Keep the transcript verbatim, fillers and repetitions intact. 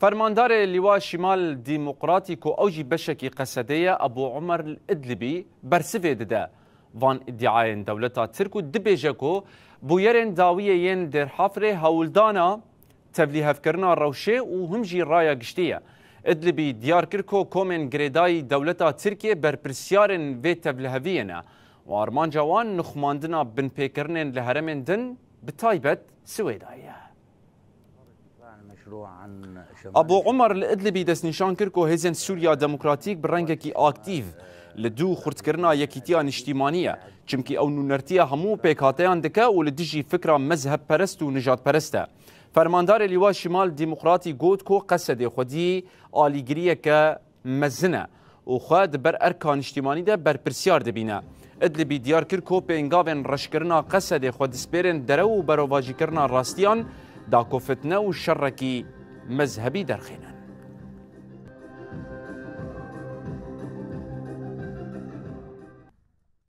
Fermandarê Lîwa Şîmal Demokratî ku ew jî beşekî Qesedê ye, Ebû Umer Idlibî bersivê dide van îdiayên dewleta Tirk û dibêje ku bûyerên dawiyê yên Dêrhafirê hewldana tevlîhevkirina rewşê û him jî raya giştî ye. Idlibî diyar kir ku komên girêdayî dewleta Tirkiyê berpirsyarên vê tevliheviyê ne û armanca wan nixumandina binpêkirinên li herêmên din, bi taybet Swêdayê ye. Abu Umar li Idlibî destnîşan kir ku Hêzên Sûriya Demokratîk bi rengekî aktîv li dû xurtkirina yekîtiya niştîmanî ye, çimkî ew nûnertiya hemû pêkhateyan dike û li dijî fikra mezhebperest û nijadperest e. Fermandarê Lîwa Şîmal Demokratî got ku Qesedê xwedî alîgiriyeke mezin e û xwe di ber erka niştîmanî de berpirsiyar dibîne. Idlibî diyar kir ku pêngavên reşkirina Qesedê xwe dispêrên derew û berovajîkirina rastiyan da ku fitne û şerekî mezhebî derxînin.